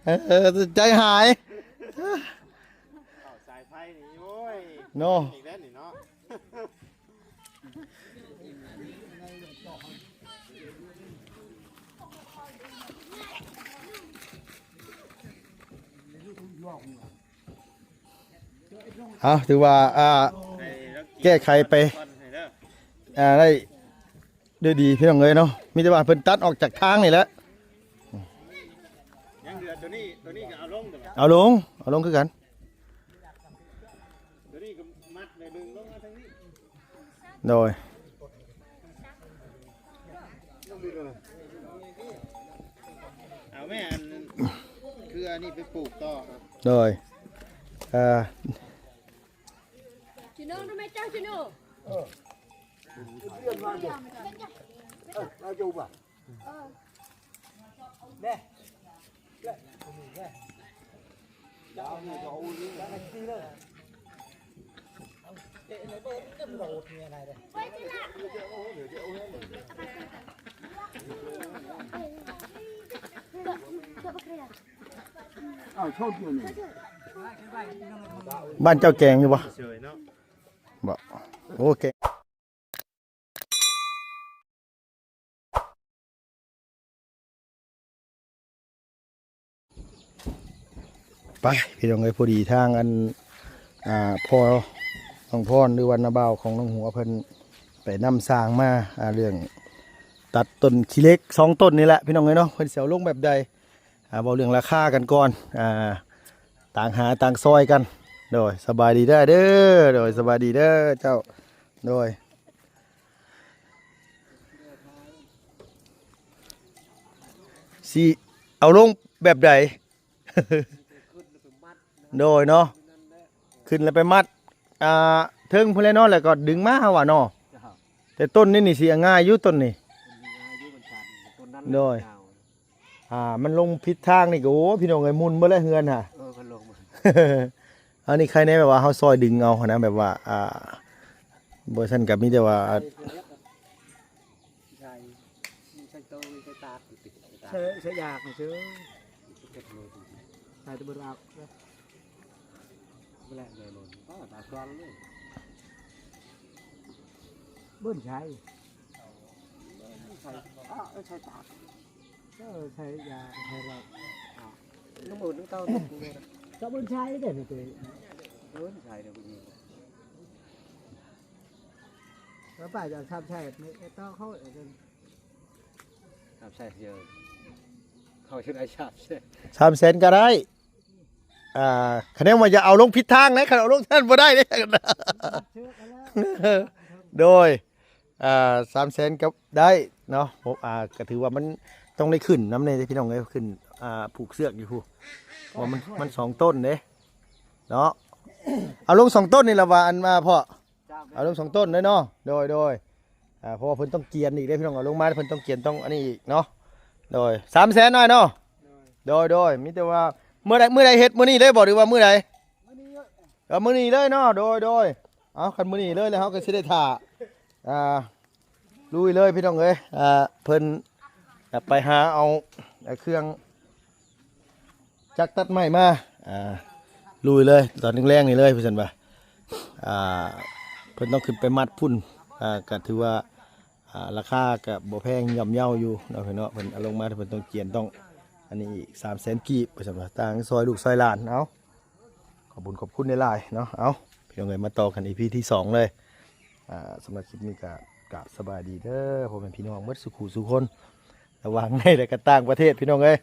ເອີ ໃຈຫາຍ ເຂົ້າສາຍໄຟນີ້ ໂອ້ຍ ເນາະ ອີກແລ້ວນີ້ເນາະ. ເອົາ ຖືວ່າ ອ່າ ແກ້ໄຂໄປ ອ່າ ໄດ້ດ້ວຍດີພີ່ນ້ອງເອີຍເນາະ. ມີແຕ່ວ່າເພິ່ນຕັດອອກຈາກທາງນີ້ແຫຼະ. ຍັງເຫຼືອຕົວນີ້ ຕົວນີ້ກໍເອົາລົງ ເອົາລົງ ເອົາລົງຄືກັນ ຕົວນີ້ກໍມັດ ແລ້ວດຶງລົງມາທາງນີ້. ໂດຍ ເອົາແມ່ ອັນ ຄືອັນນີ້ໄປປູກຕໍ່. ໂດຍ ເອີ ບ້ານເຈົ້າແກງຢູ່ບໍ່? ບໍ່ ໂອເຄ. ໄປພີ່ນ້ອງເອີຍ ພໍດີທາງອັນ ອ່າ ພໍ່ນ້ອງພອນ ຫຼືວ່ານ້າບ່າວຂອງນ້ອງຫົວ ເພິ່ນໄປນຳຊ່າງມາ ອ່າ ເລື່ອງຕັດຕົ້ນຂີ້ເຫຼັກສອງຕົ້ນນີ້ແຫຼະພີ່ນ້ອງເອີຍເນາະ. ເພິ່ນຊິເອົາລົງແບບໃດ ອ່າ ເວົ້າເລື່ອງລາຄາກັນກ່ອນ ອ່າ ຕ່າງຫາຕ່າງຊ່ອຍກັນ. ໂດຍ ສະບາຍດີເດີ ໂດຍ ສະບາຍດີເດີເຈົ້າ. ໂດຍ ຊິເອົາລົງແບບໃດ? ໂດຍເນາະ ຂຶ້ນແລ້ວໄປມັດ ອ່າ ເທິງພຸ້ນແຫຼະເນາະ ແລ້ວກໍດຶງມາ ເຮົາວ່າເນາະ. ແຕ່ຕົ້ນນີ້ນີ້ຊິງ່າຍຢູ່ ຕົ້ນນີ້. ໂດຍ ອ່າ ມັນລົງຜິດທາງນີ້ກໍ ໂອ້ ພີ່ນ້ອງເອີຍ ໝຸ່ນເບິດແລ້ວເຮືອນຫາ. ເອີ ມັນລົງ ອັນນີ້ໃຄແນ່ ແບບວ່າເຮົາຊ່ອຍດຶງເອົາຫັ້ນນະ ແບບວ່າ ອ່າ ບໍ່ຊັ້ນກໍມີແຕ່ວ່າ ໃສ່ ໃສ່ໂຕ ໃສ່ຕາດ ໃສ່ ໃສ່ຢາກນີ້ຊື່ ໃສ່ຕະເບີດອອກ ບໍ່ແລະ ແນ່ນອນ ຕາກອນເລີຍ ເບິ່ນໃສ່ ໃສ່ ເອີ ໃສ່ຕາດ ເອີ ໃສ່ຢາກ ໃສ່ລາກ ນ້ຳອົນນ້ຳເຕົ້າ ກະເບິ່ນໃສ່ເດ້ ເບິ່ນໃສ່ເດ້ ແລ້ວໄປຈາກສາມແສນນີ້ ຕໍ່ເຂົາ ສາມແສນ ເຂົາຊິໄດ້ສາມແສນ ສາມແສນກໍໄດ້. ອ່າ ຄະແນນວ່າຢ່າເອົາລົງຜິດທາງເດ້ ຄັນເອົາລົງນັ້ນບໍ່ໄດ້ເດ້. ໂດຍ ອ່າ ສາມແສນກໍໄດ້ເນາະ. ອ່າ ກໍຖືວ່າມັນຕ້ອງໄດ້ຂຶ້ນນຳແດ່ພີ່ນ້ອງເອີຍ ຂຶ້ນ ອ່າ ຜູກເຊືອກຢູ່ພຸ້ນ ເພາະວ່າມັນ ມັນສອງຕົ້ນເດ້ເນາະ. ເອົາລົງສອງຕົ້ນນີ້ລະວ່າ ອັນວ່າພໍ່ ເອົາລົງສອງຕົ້ນເລີຍເນາະ. ໂດຍ ໂດຍ ອ່າ ເພາະວ່າເພິ່ນຕ້ອງກຽນອີກເດ້ພີ່ນ້ອງ ເອົາລົງມາເພິ່ນຕ້ອງກຽນ ຕ້ອງອັນນີ້ອີກເນາະ. ໂດຍ ສາມແສນນ້ອຍເນາະ. ໂດຍ ໂດຍ ມີແຕ່ວ່າ ມື້ໃດ ມື້ໃດເຮັດ ມື້ນີ້ເລີຍບໍ່ ຫຼືວ່າມື້ໃດ? ມື້ນີ້ເລີຍ ເອີ ມື້ນີ້ເລີຍເນາະ. ໂດຍ ໂດຍ ເອົາ ຄັນມື້ນີ້ເລີຍ ແລ້ວເຮົາກໍຊິໄດ້ຖ້າ ອ່າ ລຸຍເລີຍພີ່ນ້ອງເອີຍ. ອ່າ ເພິ່ນໄປຫາເອົາ ເອົາເຄື່ອງ ຈັກຕັດໄມ້ມາ ອ່າ ລຸຍເລີຍ ຕອນແລງໆນີ້ເລີຍ ວ່າຊັ້ນວ່າ ອ່າ ເພິ່ນຕ້ອງຂຶ້ນໄປມັດພຸ້ນ ອ່າ ກະຖືວ່າ ອ່າ ລາຄາກະບໍ່ແພງ ຍ່ອມເຍົາຢູ່ເນາະ ເພິ່ນເນາະ. ເພິ່ນເອົາລົງມາ ເພິ່ນຕ້ອງກຽນ ຕ້ອງອັນນີ້ອີກ ສາມແສນກີບ ວ່າຊັ້ນວ່າ ຕ່າງຊ່ອຍລູກຊ່ອຍຫຼານ. ເອົາ ຂອບຄຸນ ຂອບຄຸນຫຼາຍໆເນາະ. ເອົາ ພີ່ນ້ອງເອີຍ ມາຕໍ່ກັນ ອີພີ ທີສອງເລີຍ. ອ່າ ສຳລັບຄລິບນີ້ກະ ກະສະບາຍດີເດີ ພໍ່ແມ່ພີ່ນ້ອງເບິດສູ່ຜູ້ສູ່ຄົນ ລະຫວ່າງໃນ ແລະກະຕ່າງປະເທດ ພີ່ນ້ອງເອີຍ.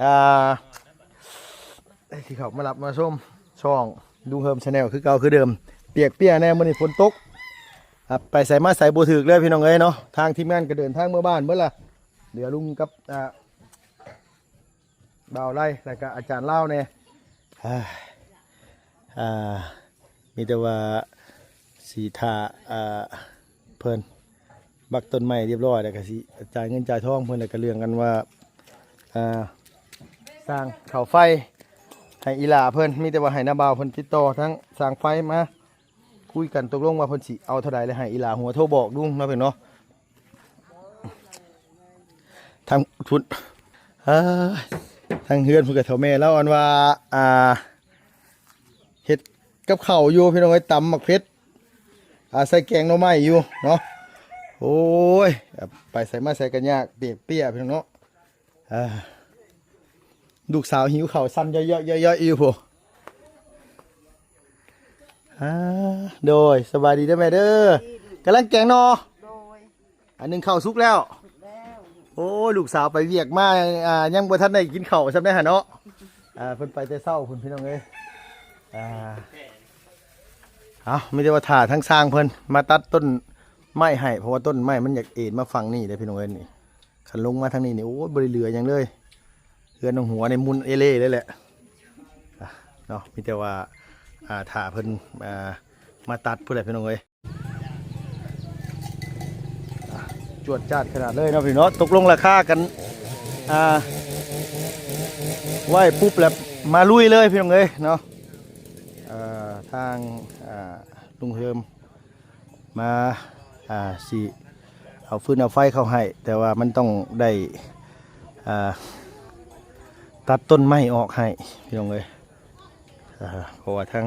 ອ່າ ທີ່ເຂົ້າມາຮັບມາຊົມຊ່ອງລຸງເຮີມ Channel ຄືເກົ່າຄືເດີມ. ປຽກເປຍແດ່ ມື້ນີ້ຝົນຕົກ ອ່າ ໄປໃສມາໃສບໍ່ຖືກເລີຍ ພີ່ນ້ອງເອີຍເນາະ. ທາງທີມງານກໍເດີນທາງເມືອບ້ານເບິດລະ ເຫຼືອລຸງກັບ ອ່າ ບ່າວໄລ ແລ້ວກະອາຈານລາວແດ່. ອ່າ ອ່າ ມີແຕ່ວ່າຊິຖ້າ ອ່າ ເພິ່ນບັກຕົ້ນໄມ້ຮຽບຮ້ອຍ ແລ້ວກະຊິຈ່າຍເງິນຈ່າຍທອງເພິ່ນ ແລ້ວກະເລື່ອງກັນວ່າ ອ່າ ສ້າງເສົາໄຟໃຫ້ອີ່ຫຼ້າເພິ່ນ. ມີແຕ່ວ່າໃຫ້ນ້າບ່າວເພິ່ນຕິດຕໍ່ທາງຊ່າງໄຟມາຄຸຍກັນ ຕົກລົງວ່າເພິ່ນຊິເອົາເທົ່າໃດ ແລ້ວໃຫ້ອີ່ຫຼ້າຫົວໂທບອກລຸງເນາະ ເພິ່ນເນາະ. ທາງພຸ້ນ ເອີ ທ ທາງເຮືອນເພິ່ນກໍ ເຖົ້າແມ່ລາວ ອັນວ່າ ອ່າ ເຮັດກັບເຂົ້າຢູ່ ພີ່ນ້ອງເອີຍ, ຕຳໝາກເຜັດ ອ່າ ໃສ່ແກງໜໍ່ໄມ້ຢູ່ເນາະ. ໂອ້ຍ ໄປໃສມາໃສກໍຍາກ ປຽກເປຍ ພີ່ນ້ອງເນາະ. ອ່າ ລູກສາວຫິວເຂົ້າ ສັ່ນເຍາະໆໆໆຢູ່ພຸ້ນ. ອ່າ ໂດຍ ສະບາຍດີເດີແມ່ເດີ. ກຳລັງແກງໜໍ່. ໂດຍ. ອັນໜຶ່ງເຂົ້າສຸກແລ້ວ. ສຸກແລ້ວ. ໂອ້ຍ ລູກສາວໄປວຽກມາ ອ່າ ຍັງບໍ່ທັນໄດ້ກິນເຂົ້າຊ້ຳໄດ໋ຫັ້ນເນາະ. ອ່າ ເພິ່ນໄປແຕ່ເຊົ້າພຸ້ນ ພີ່ນ້ອງເອີຍ. ອ່າ ເອົາ ມີແຕ່ວ່າຖ້າທາງຊ່າງເພິ່ນມາຕັດຕົ້ນໄມ້ໃຫ້ ເພາະວ່າຕົ້ນໄມ້ມັນຢາກເອນມາຝັ່ງນີ້ເດ້ ພີ່ນ້ອງເອີຍ. ນີ້ ຄັນລົງມາທາງນີ້ນີ້ ໂອ້ຍ ບໍ່ໄດ້ເຫຼືອຫຍັງເລີຍ. ເຮືອນນ້ອງຫົວນີ້ໝຸ່ນເອເລ່ເລີຍແຫຼະ ອ່າ ເນາະ. ມີແຕ່ວ່າ ອ່າ ຖ້າເພິ່ນ ອ່າ ມາຕັດພຸ້ນແຫຼະ ພີ່ນ້ອງເອີຍ. ອ່າ ຈວດຈາດຂະໜາດເລີຍເນາະ ພີ່ນ້ອງເນາະ. ຕົກລົງລາຄາກັນ ອ່າ ໄວ້ປຸບແລ້ວມາລຸຍເລີຍ ພີ່ນ້ອງເອີຍເນາະ. ເອີ ທາງ ອ່າ ລຸງເຮີມ ມາ ອ່າ ຊິເອົາຟືນເອົາໄຟເຂົ້າໃຫ້ ແຕ່ວ່າມັນຕ້ອງໄດ້ ອ່າ ຕັດຕົ້ນໄມ້ອອກໃຫ້ ພີ່ນ້ອງເອີຍ. ອ່າ ເພາະວ່າທາງ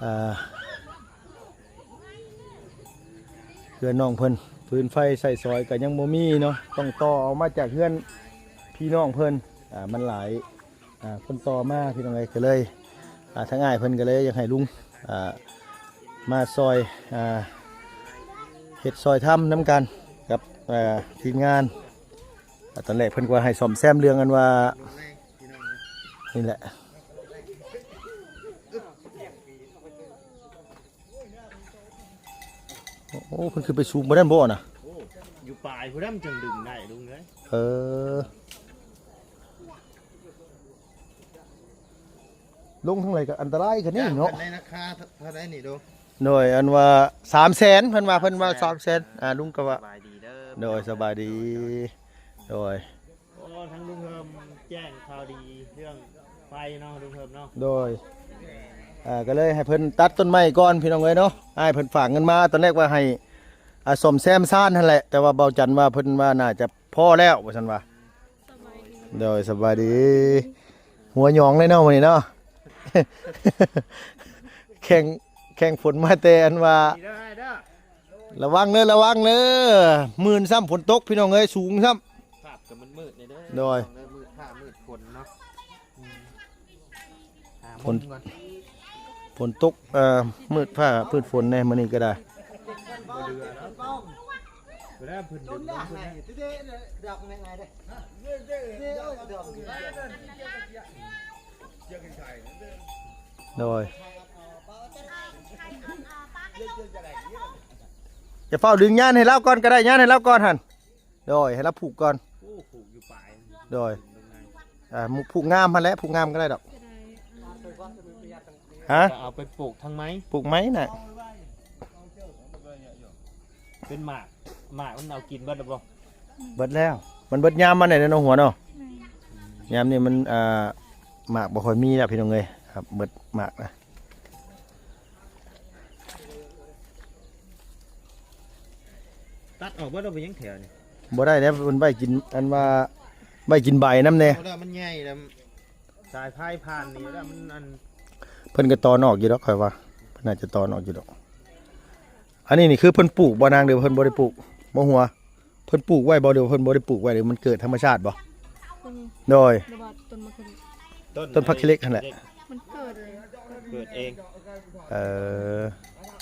ອ່າ ເຮືອນນ້ອງເພິ່ນ ຟືນໄຟໃຊ້ສອຍກໍຍັງບໍ່ມີເນາະ, ຕ້ອງຕໍ່ເອົາມາຈາກເຮືອນພີ່ນ້ອງເພິ່ນ ອ່າ ມັນຫຼາຍ ອ່າ ຄົນຕໍ່ມາ ພີ່ນ້ອງເອີຍ. ກໍເລີຍ ອ່າ ທາງອ້າຍເພິ່ນກໍເລີຍຢາກໃຫ້ລຸງ ອ່າ ມາຊ່ອຍ ອ່າ ເຮັດຊ່ອຍທຳນຳກັນກັບ ອ່າ ທີມງານ. ອ່າ ຕອນແລກເພິ່ນກໍໃຫ້ສ້ອມແຊມເລື່ອງອັນວ່າ ນີ້ແຫຼະ. ໂອ້ ເພິ່ນຂຶ້ນໄປສູງບໍ່ນັ້ນບໍ່ນະ? ໂອ້ ຢູ່ປາຍພຸ້ນນະ ມັນຈຶ່ງດຶງໄດ້ລຸງເອີຍ. ເອີ ລົງທາງໃດກໍອັນຕະລາຍຄືນີ້ເນາະ. ໃນລາຄາເທົ່າໃດນີ້ລຸງ? ໂດຍ ອັນວ່າສາມແສນ ເພິ່ນວ່າ ເພິ່ນວ່າສາມແສນ. ອ່າ ລຸງກໍວ່າ ສະບາຍດີເດີ. ໂດຍ ສະບາຍດີ. ໂດຍ ໂອ້ ທາງລຸງເຮີມແຈ້ງຂ່າວດີເລື່ອງໄຟເນາະ ລຸງເຮີມເນາະ. ໂດຍ ອ່າ ກໍເລີຍໃຫ້ເພິ່ນຕັດຕົ້ນໄມ້ກ່ອນ ພີ່ນ້ອງເອີຍເນາະ. ອ້າຍເພິ່ນຝາກເງິນມາ ຕອນແລກວ່າໃຫ້ ອ່າ ສ້ອມແຊມຊານຫັ້ນແຫຼະ, ແຕ່ວ່າເບົາຈັນວ່າເພິ່ນວ່າໜ້າຈະພໍແລ້ວ ວ່າຊັ້ນວ່າ. ສະບາຍດີ. ໂດຍ ສະບາຍດີ. ຫົວຫຍອງເລີຍເນາະມື້ນີ້ເນາະ. ແຂ່ງ ແຂ່ງຝົນມາແຕ່ອັນວ່າ ດີເດີອ້າຍເດີ. ລະວັງເດີ ລະວັງເດີ. ມື່ນຊ້ຳຝົນຕົກ ພີ່ນ້ອງເອີຍ ສູງຊ້ຳ. ພາບກໍມືດໆແດ່ເດີ. ໂດຍ ພີ່ນ້ອງເດີ ມືດຟ້າມືດຝົນເນາະ. ອືມ ອ່າ ຝົນ ຝົນຕົກ ເອີ ມືດຟ້າມືດຝົນແດ່ມື້ນີ້ກໍໄດ້. ບໍ່ເຫຼືອແລ້ວ ເວລາເພິ່ນດຶງເນາະ ເພິ່ນ ໂດຍ ຢ່າຟ້າວດຶງ ຍານໃຫ້ລາວກ່ອນກໍໄດ້ ຍານໃຫ້ລາວກ່ອນຫັ້ນ. ໂດຍ ໃຫ້ລາວຜູກກ່ອນ. ໂອ້ ຜູກຢູ່ປາຍ. ໂດຍ ອ່າ ຜູກງາມຫັ້ນແຫຼະ ຜູກງາມກໍໄດ້ດອກ. ຮະ ເອົາໄປປູກທາງໄມ້ ປູກໄມ້ນະ. ເປັນໝາກ ໝາກມັນເອົາກິນເບິດແລ້ວບໍ່? ເບິດແລ້ວ ມັນເບິດຍາມມັນແຫຼະເນາະ ຫົວເນາະ. ຍາມນີ້ມັນ ອ່າ ໝາກບໍ່ຄ່ອຍມີແລ້ວ ພີ່ນ້ອງເອີຍ. ຄັບ ເບິດໝາກນະ. ຕັດອອກເບິດ ເອົາໄປຫຍັງແຖວນີ້? ບໍ່ໄດ້ແລ້ວ ເພິ່ນໄວ້ກິນ ອັນວ່າໄວ້ກິນໃບນຳແດ່. ເອົາແລ້ວມັນໃຫຍ່ແລ້ວ ສາຍໄຟຜ່ານນີ້ແລ້ວມັນອັນ ເພິ່ນກໍຕໍ່ນອກຢູ່ດອກ ຂ້ອຍວ່າ ເພິ່ນໜ້າຈະຕໍ່ນອກຢູ່ດອກ. ອັນນີ້ນີ້ຄືເພິ່ນປູກບໍ່ນາງ ຫຼືເພິ່ນບໍ່ໄດ້ປູກ? ບໍ່ ຫົວ ເພິ່ນປູກໄວ້ບໍ່ ຫຼືວ່າເພິ່ນບໍ່ໄດ້ປູກໄວ້ ຫຼືມັນເກີດທຳມະຊາດບໍ່? ຕົວນີ້ ໂດຍ ຫຼືວ່າຕົ້ນໝາກເຂເລັກ? ຕົ້ນ ຕົ້ນຜັກເຂເລັກຫັ້ນແຫຼະ ມັນເກີດເອງ ເກີດເອງ. ເອີ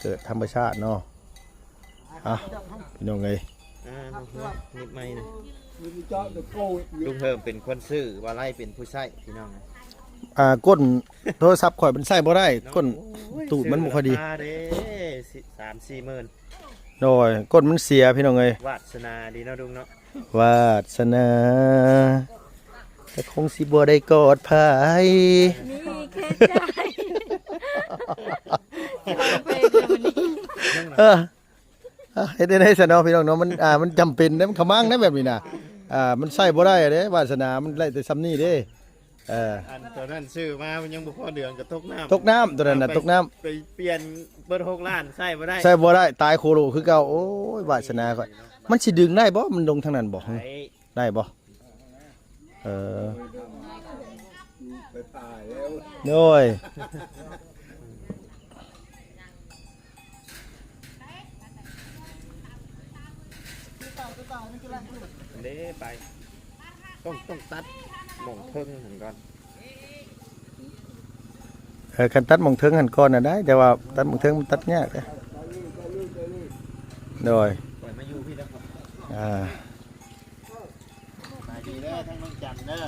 ເກີດທຳມະຊາດເນາະ. ອ່ະ ພີ່ນ້ອງເອີຍ ອ່າ ມາ ມາ ນິບໄມ້ນະ. ລຸງເຮີມເປັນຄົນຊື້ ວ່າໄລ່ເປັນຜູ້ໃຊ້ ພີ່ນ້ອງ. ອ່າ ກົ້ນໂທລະສັບຂ້ອຍມັນໃຊ້ບໍ່ໄດ້ ກົ້ນຕູດມັນບໍ່ຄ່ອຍດີ. ໂອ້ຍ ລາຄາເດ້ ສາມສີ່ໝື່ນ. ໂດຍ ກົ້ນມັນເສຍ ພີ່ນ້ອງເອີຍ. ວາດສະໜາດີເນາະ ລຸງເນາະ. ວາດສະໜາກໍຄົງຊິບໍ່ໄດ້ກອດໃຜ ມີແຄ່ໃຈ. ເອີ ອ່ະ ເຮັດໄດ້ໄດ໋ຊັ້ນເນາະ ພີ່ນ້ອງເນາະ. ມັນ ອ່າ ມັນຈຳເປັນເດ້ ມັນຂະມັງເດ້ແບບນີ້ນະ. ອ່າ ມັນໃຊ້ບໍ່ໄດ້ເດ້ ວາດສະໜາ ມັນໄດ້ແຕ່ຊ່ຳນີ້ເດ້. ເອີ ອັນຕົວນັ້ນຊື້ມາມັນຍັງບໍ່ພໍເດືອນກໍຕົກນ້ຳ ຕົກນ້ຳ ຕົວນັ້ນນະ ໄປ ຕົກນ້ຳ ໄປປ່ຽນເບິດຫົກລ້ານ ໃຊ້ບໍ່ໄດ້ ໃຊ້ບໍ່ໄດ້ ຕາຍໂຄໂລຄືເກົ່າ. ໂອ້ຍ ວາດສະໜາຂ້ອຍ. ມັນຊິດຶງໄດ້ບໍ່? ມັນລົງທາງນັ້ນບໍ່? ໄດ້ ໄດ້ບໍ່? ເອີ ໄປປ່າແລ້ວ ໂດຍ ເດ້ໄປ ຕ້ອງ ຕ້ອງຕັດໝ່ອງເທິງຫັ້ນກ່ອນ. ເອີ ຄັນຕັດໝ່ອງເທິງຫັ້ນກ່ອນນະໄດ້ ແຕ່ວ່າຕັດໝ່ອງເທິງມັນຕັດຍາກເດ້. ໂດຍ ຂ້ອຍມາຢູ່ພີ້ແລ້ວ ອ່າ ສະບາຍດີເດີ ທາງນວນຈັນເດີ.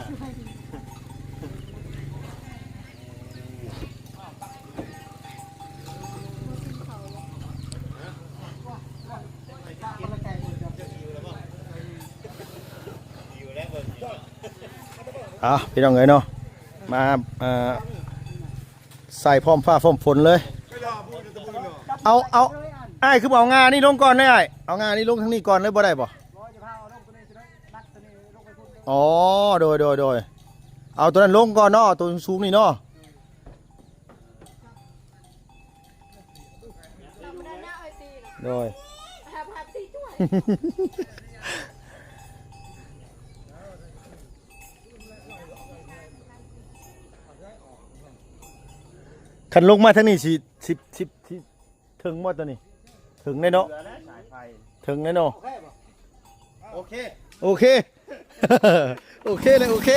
ເອົາ ພີ່ນ້ອງເອີຍເນາະ ມາ ເອີ ໃສ່ພ້ອມຟ້າພ້ອມຝົນເລີຍ. ເອົາ ເອົາ ອ້າຍຄືບໍ່ເອົາງ່ານີ້ລົງກ່ອນເລີຍ ອ້າຍ ເອົາງ່ານີ້ລົງທາງນີ້ກ່ອນເລີຍ ບໍ່ໄດ້ບໍ່? ອໍ ໂດຍ ໂດຍ ໂດຍ ເອົາໂຕນັ້ນລົງກ່ອນເນາະ ເອົາໂຕສູງໆນີ້ເນາະ. ໂດຍ ຄັນລົງມາທາງນີ້ຊິ ຊິ ຊິ ຊິເຖິງບໍ່ໂຕນີ້? ເຖິງແນ່ເນາະ ເຖິງແນ່ເນາະ. ໂອເຄ ໂອເຄ ໂອເຄເລີຍ ໂອເຄ.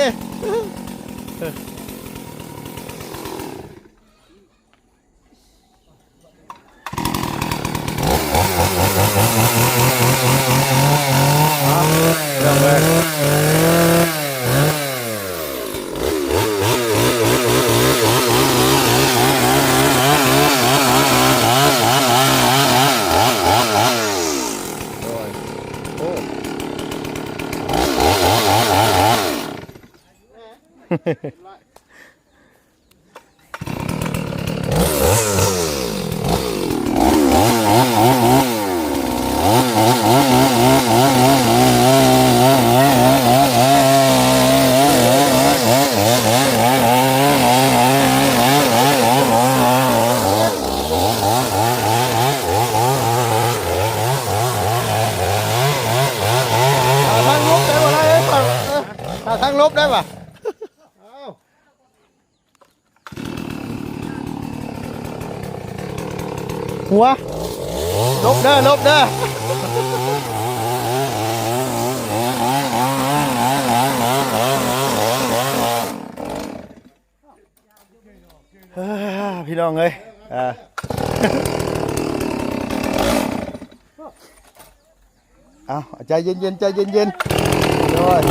ຫາທາງຫຼົບໄດ້ບໍ່ລະ ເອີ ຫາທາງຫຼົບໄດ້ບໍ່? ຫົວ ຫຼົບເດີ ຫຼົບເດີ. ເອີ ພີ່ນ້ອງເອີຍ ອ່າ ເອົາ ໃຈເຢັນໆ ໃຈເຢັນໆ ໂດຍ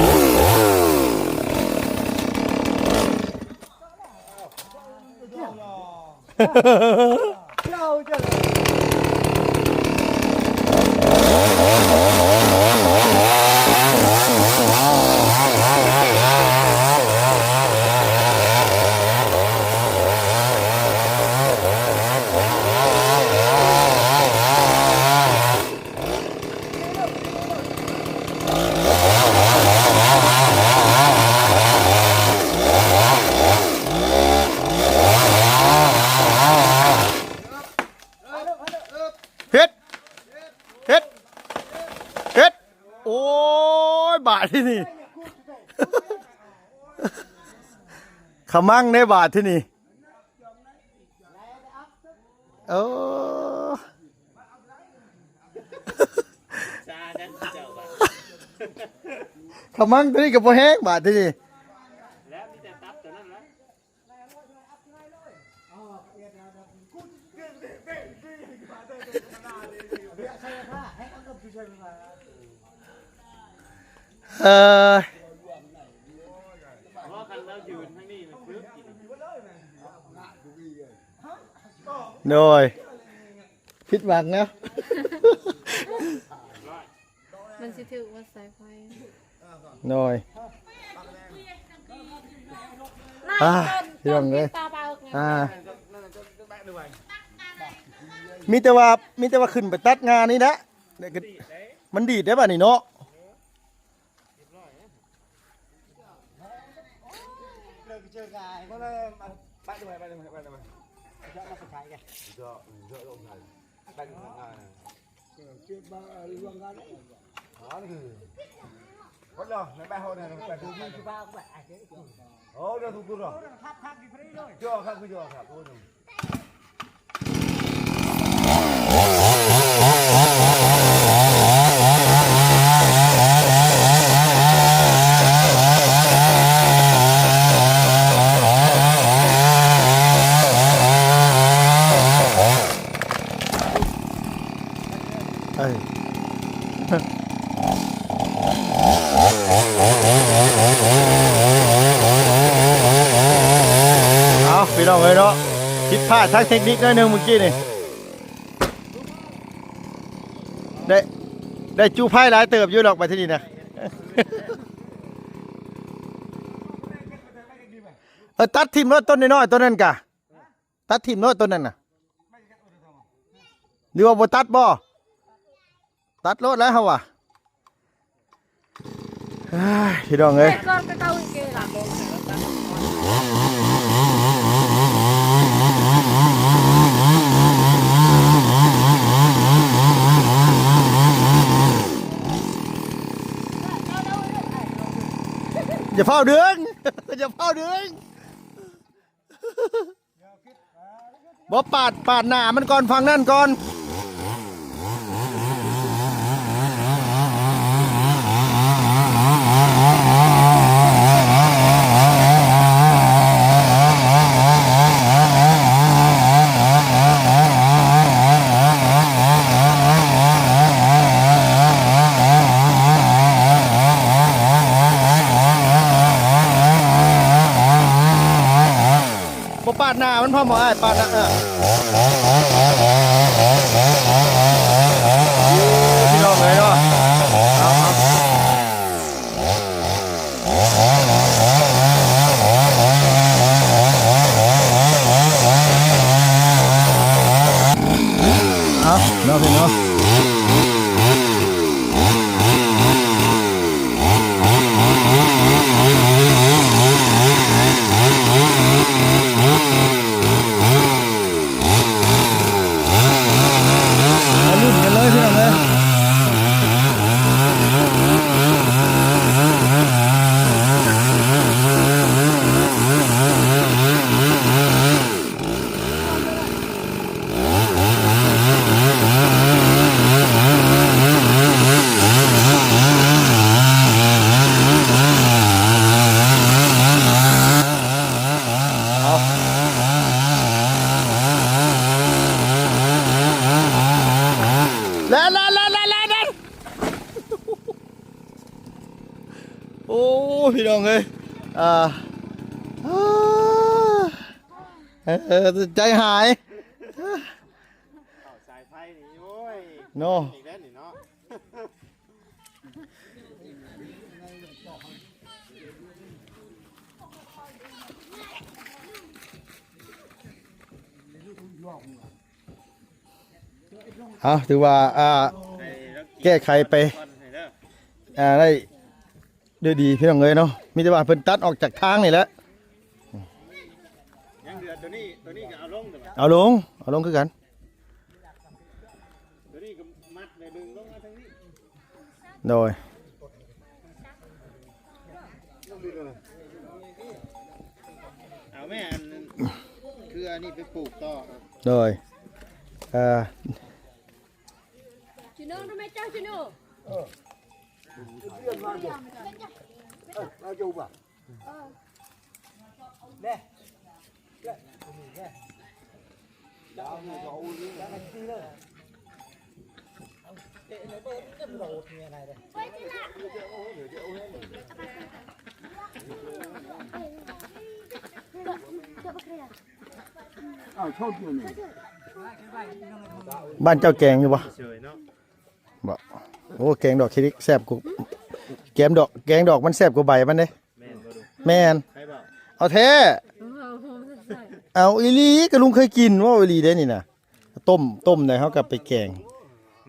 ເຮັດ ເຮັດ ເຮັດ ໂອ້ຍ ບາດທີນີ້ ຂະມັງເດ້ບາດທີນີ້. ເອີ ຊາແທ້ເຈົ້າວ່າ ຂະມັງໂຕນີ້ກໍບໍ່ແຮງບາດທີນີ້ ແລ້ວມີແຕ່ຕັບໂຕນັ້ນລະ. ເອີ ໂດຍ ຜິດຫວັງແລ້ວ ມັນຊິຖືກໝົດສາຍໄຟ ໂດຍ ອ່າ ພີ່ນ້ອງເອີຍ ອ່າ ມີແຕ່ວ່າ ມີແຕ່ວ່າຂຶ້ນໄປຕັດງານີ້ແຫຼະ ແລ້ວກໍມັນດີດໄດ້ບາດນີ້ເນາະ. ເອີ Hold on, nè, bai hold on, nè, bai hold on. Hold on, hold on. Yo, kha, yo, kha, hold on. ເອີ ເອົາ ພີ່ນ້ອງເອີຍເນາະ ຜິດພາດທາງເຕັກນິກໜ້ອຍໜຶ່ງມື້ກີ້ນີ້ ໄດ້ ໄດ້ຈູໄຟຫຼາຍເຕີບຢູ່ດອກບັດທີນີ້ນະ ເອີ ຕັດຖິ້ມໂລດຕົ້ນນ້ອຍໆ ຕົ້ນນັ້ນກະ ຕັດຖິ້ມໂລດຕົ້ນນັ້ນນະ ຫຼືວ່າບໍ່ຕັດບໍ່? ຕັດໂລດແລ້ວເຮົາວ່າ ເອີຍ ພີ່ນ້ອງເອີຍ ຢ່າຟ້າວດຶງ ຢ່າຟ້າວດຶງ. ບໍ່ປາດ ປາດໜ້າມັນກ່ອນ ຝັ່ງນັ້ນກ່ອນ. ບໍ່ປາດໜ້າມັນພ້ອມບໍ່ອ້າຍ? ປາດໜ້າ ເອີ ພີ່ນ້ອງເອີຍເນາະ ເອົາ ເອົາ ເອົາເນາະ ພີ່ນ້ອງ. ມາລຸ້ນກັນເລີຍພີ່ນ້ອງເອີຍ ແລ່ນ ແລ່ນ ແລ່ນ ແລ່ນ ແລ່ນ ໂອ້ ພີ່ນ້ອງເອີຍ ອ່າ ເອີ ໃຈຫາຍ ເຂົ້າສາຍໄຟນີ້ ໂອ້ຍ ເນາະ ອີກແລ້ວນີ້ເນາະ. ເອົາ ຖືວ່າ ອ່າ ແກ້ໄຂໄປ ອ່າ ໄດ້ດ້ວຍດີ ພີ່ນ້ອງເອີຍເນາະ ມີແຕ່ວ່າເພິ່ນຕັດອອກຈາກທາງນີ້ແຫຼະ ຍັງເຫຼືອໂຕນີ້ ໂຕນີ້ກໍເອົາລົງ ເອົາລົງ ເອົາລົງຄືກັນ ໂຕນີ້ກໍມັດໄວ້ເບິ່ງ ລົງມາທາງນີ້ ໂດຍ ເອົາແມ່ ອັນ ຄືອັນນີ້ໄປປູກຕໍ່ ໂດຍ ເອີ ບ້ານເຈົ້າແກງຢູ່ບໍ່? ບໍ່ ໂອ້ ແກງດອກຂີ້ເຫຼັກແຊບກວ່າ ແກມດອກ ແກງດອກມັນແຊບກວ່າໃບມັນເດ້. ແມ່ນ ເອົາແທ້ ເອົາອີ່ຫຼີ ກະລຸງເຄີຍກິນ ເວົ້າອີ່ຫຼີເດ້ນີ້ນະ ຕົ້ມ ຕົ້ມໄດ້ ເຮົາກະໄປແກງ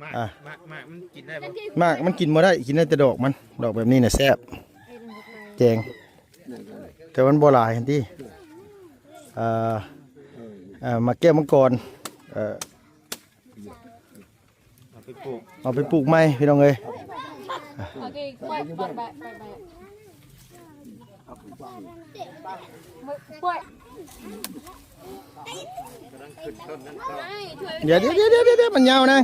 ໝາກ ອ່າ ໝາກ ໝາກມັນກິນໄດ້ບໍ່? ໝາກມັນກິນບໍ່ໄດ້ ກິນໄດ້ແຕ່ດອກມັນ ດອກແບບນີ້ນະແຊບ ແກງ ແຕ່ມັນບໍ່ຫຼາຍຫັ້ນຕິ ເອີ ເອີ ໝາກແກ້ວມັງກອນ ເອີ ເອົາໄປປູກ ເອົາໄປປູກໃໝ່ ພີ່ນ້ອງເອີຍ ໂອເຄ ປ່ອຍ ປ່ອຍ ປ່ອຍ ປ່ອຍ ປ່ອຍ ດຽວ ດຽວ ດຽວ ດຽວ ມັນຍາວນະ.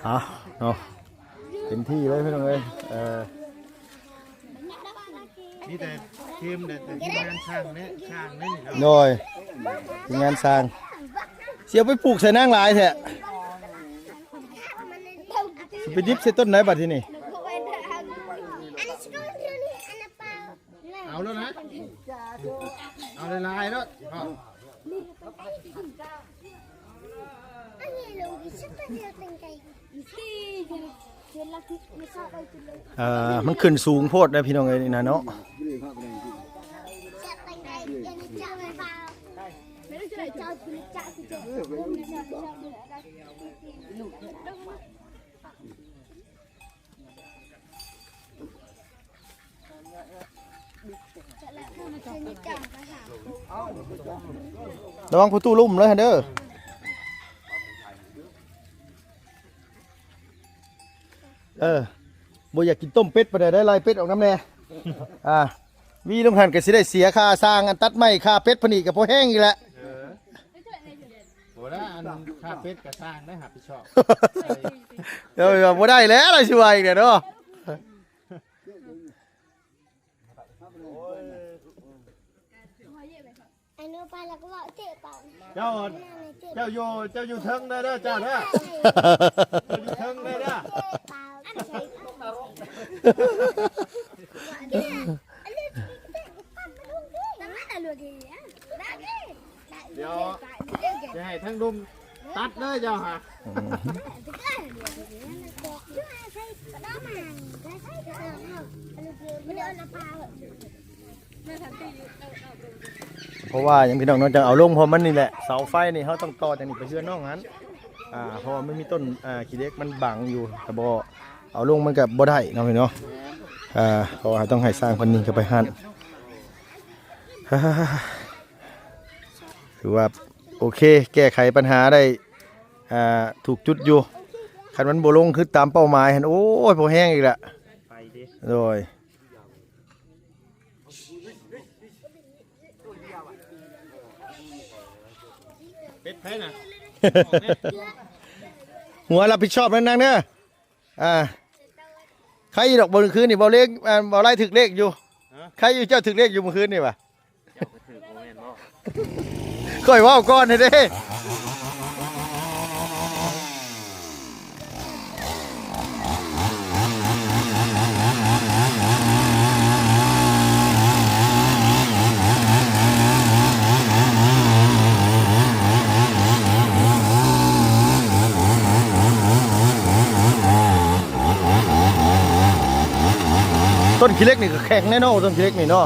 ເອົາເນາະ ເຕັມທີ່ເລີຍພີ່ນ້ອງເອີຍ. ເອີ ມີແຕ່ທີມ ແຕ່ທີມງານຊ່າງເດ້ ຊ່າງເດ້ນີ້ເນາະ. ໂດຍ ທີມງານຊ່າງ ຊິເອົາໄປປູກໃສ່ນາງຫຼາຍແທ້. ຊິໄປດິບໃສ່ຕົ້ນໃດບັດທີນີ້? ເອົາໂລດນະ ເອົາຫຼາຍໆໂລດ. ເອີ ມັນຂຶ້ນສູງໂພດເດ້ພີ່ນ້ອງເອີຍ ນີ້ນະເນາະ. ລະວັງປະຕູລຸ່ມເລີຍຫັ້ນເດີ. ເອີ ບໍ່ຢາກກິນຕົ້ມເປັດປານໃດ ໄດ້ໄລ່ເປັດອອກນຳແດ່. ອ່າ ວີລົງຫັ້ນກໍຊິໄດ້ເສຍຄ່າຊ່າງ ອັນຕັດໄມ້ ຄ່າເປັດພະນີ້ກໍພໍແຮງອີກແຫຼະ. ເອີ ບໍ່ໄດ້ ອັນຄ່າເປັດກໍຊ່າງໄດ້ຮັບຜິດຊອບ. ເອີ ບໍ່ໄດ້ແລ້ວ ລາວຊິວ່າອີກແຫຼະເນາະ. ເຈົ້າ ເຈົ້າຢູ່ ເຈົ້າຢູ່ເທິງເດີ ເຈົ້າເດີ ເຈົ້າຢູ່ເທິງເດີ. ດຽວຈະໃຫ້ທາງລຸງຕັດເລີຍເຈົ້າຫາ. ເພາະວ່າຫຍັງພີ່ນ້ອງເນາະ ຈັ່ງເອົາລົງ ເພາະມັນນີ້ແຫຼະ ເສົາໄຟນີ້ເຮົາຕ້ອງຕໍ່ຈາກນີ້ໄປເຮືອນນ້ອງຫັ້ນ. ອ່າ ເພາະວ່າມັນມີຕົ້ນ ອ່າ ຂີ້ເຫຼັກມັນບັງຢູ່ ຖ້າບໍ່ເອົາລົງມັນກໍບໍ່ໄດ້ເນາະພີ່ນ້ອງ. ອ່າ ເພາະວ່າເຮົາຕ້ອງໃຫ້ຊ່າງເພິ່ນຍິງເຂົ້າໄປຫັ້ນ. ຖືວ່າໂອເຄ ແກ້ໄຂບັນຫາໄດ້ ອ່າ ຖືກຈຸດຢູ່. ຄັນມັນບໍ່ລົງຄືຕາມເປົ້າໝາຍຫັ້ນ ໂອ້ຍ ພໍແຮງອີກລະ. ໂດຍ ເປັດໃຜນະ? ຫົວຮັບຜິດຊອບນຳນາງເດີ. ອ່າ ໃຄຢູ່ດອກ ມື້ຄືນນີ້ເບົາເລກ ອ່າ ເບົາໄລ່ຖືກເລກຢູ່. ຮະ? ໃຄຢູ່ເຈົ້າຖືກເລກຢູ່ມື້ຄືນນີ້ຫວາ? ເຈົ້າກໍຖືກບໍ່ແມ່ນບໍ່? ຂ້ອຍເວົ້າກ່ອນເດ້. ຕົ້ນຂີ້ເຫຼັກນີ້ກໍແຂງແນ່ເນາະ ຕົ້ນຂີ້ເຫຼັກນີ້ເນາະ.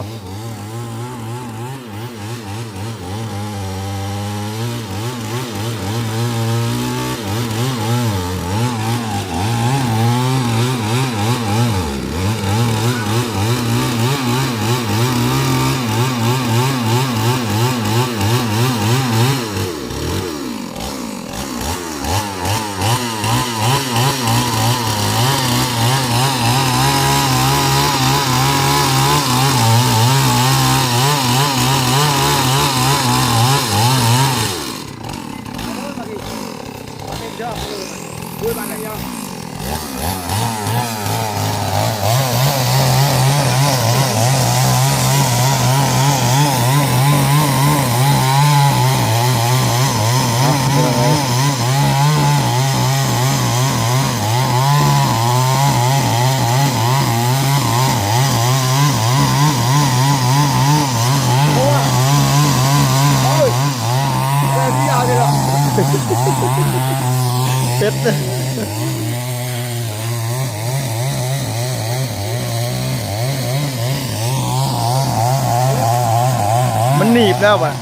ເປັດ ມັນໜີບແລ້ວບາດ.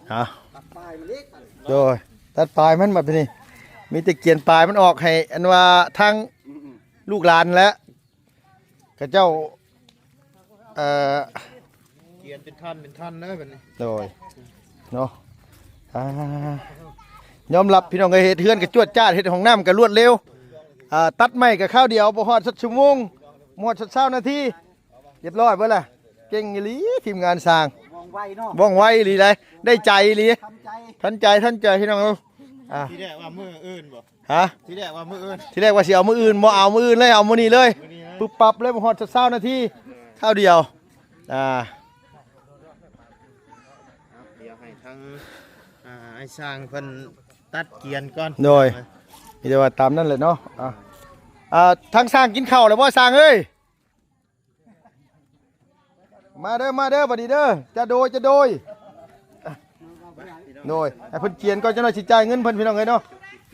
ເອົາ ໂດຍ ຕັດປາຍມັນບັດນີ້ ມີແຕ່ກຽນປາຍມັນອອກໃຫ້ ອັນວ່າທາງ ອືມໆ ລູກຫຼານແຫຼະ ເຂົາເຈົ້າ ເອີ ກຽນເປັນທ່ອນເປັນທ່ອນເດີບັດນີ້ ໂດຍ ເນາະ ອ່າ ຍອມຮັບພີ່ນ້ອງເອີຍ ເຮັດເຮືອນກໍຈວດຈາດ ເຮັດຫ້ອງນ້ຳກໍລວດເລັວ ອ່າ ຕັດໄມ້ກໍຄາວດຽວ ບໍ່ຮອດສັກຊົ່ວໂມງ ບໍ່ຮອດສັກຊາວນາທີ ຮຽບຮ້ອຍເບິດລະ ເກັ່ງອີ່ຫຼີທີມງານຊ່າງ ວ່ອງໄວເນາະ ວ່ອງໄວອີ່ຫຼີໃດ໋ ໄດ້ໃຈອີ່ຫຼີ ທັນໃຈ ທັນໃຈ ທັນໃຈພີ່ນ້ອງເອີຍ ອ່າ ທີແລກວ່າມື້ອື່ນບໍ່ ຮະ ທີແລກວ່າມື້ອື່ນ ທີແລກວ່າຊິເອົາມື້ອື່ນ ບໍ່ເອົາມື້ອື່ນເລີຍ ເອົາມື້ນີ້ເລີຍ ມື້ນີ້ເລີຍ ປຶບປັບເລີຍ ບໍ່ຮອດສັກຊາວນາທີ ຄາວດຽວ ອ່າ ດຽວໃຫ້ທາງ ອ່າ ອ້າຍຊ່າງເພິ່ນຕັດກຽນກ່ອນ ໂດຍ ມີແຕ່ວ່າຕາມນັ້ນແຫຼະເນາະ ອ່າ ອ່າ ທາງຊ່າງກິນເຂົ້າແລ້ວບໍ່ຊ່າງເອີຍ? ມາເດີ ມາເດີ ບັດນີ້ເດີ ຈະໂດຍ ຈະໂດຍ ໂດຍ ໃຫ້ເພິ່ນກຽນກ່ອນ ຈັກໜ້ອຍຊິຈ່າຍເງິນເພິ່ນ ພີ່ນ້ອງເອີຍເນາະ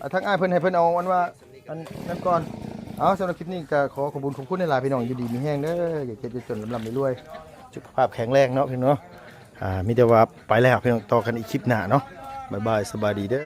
ອ່າ ທາງອ້າຍເພິ່ນໃຫ້ເພິ່ນເອົາອັນວ່າ ອັນນັ້ນກ່ອນ ເອົາ ສຳລັບຄລິບນີ້ກໍຂໍຂອບຄຸນຂອບຄຸນຫຼາຍໆ ພີ່ນ້ອງ ຢູ່ດີມີແຮງເດີ ຢ່າເຈັບຢ່າຈົນ ລ່ຳໆລວຍໆ ສຸຂະພາບແຂງແຮງເນາະ ພີ່ນ້ອງເນາະ ອ່າ ມີແຕ່ວ່າໄປແລ້ວ ພີ່ນ້ອງ ຕໍ່ກັນອີກຄລິບໜ້າເນາະ ບາຍບາຍ ສະບາຍດີເດີ.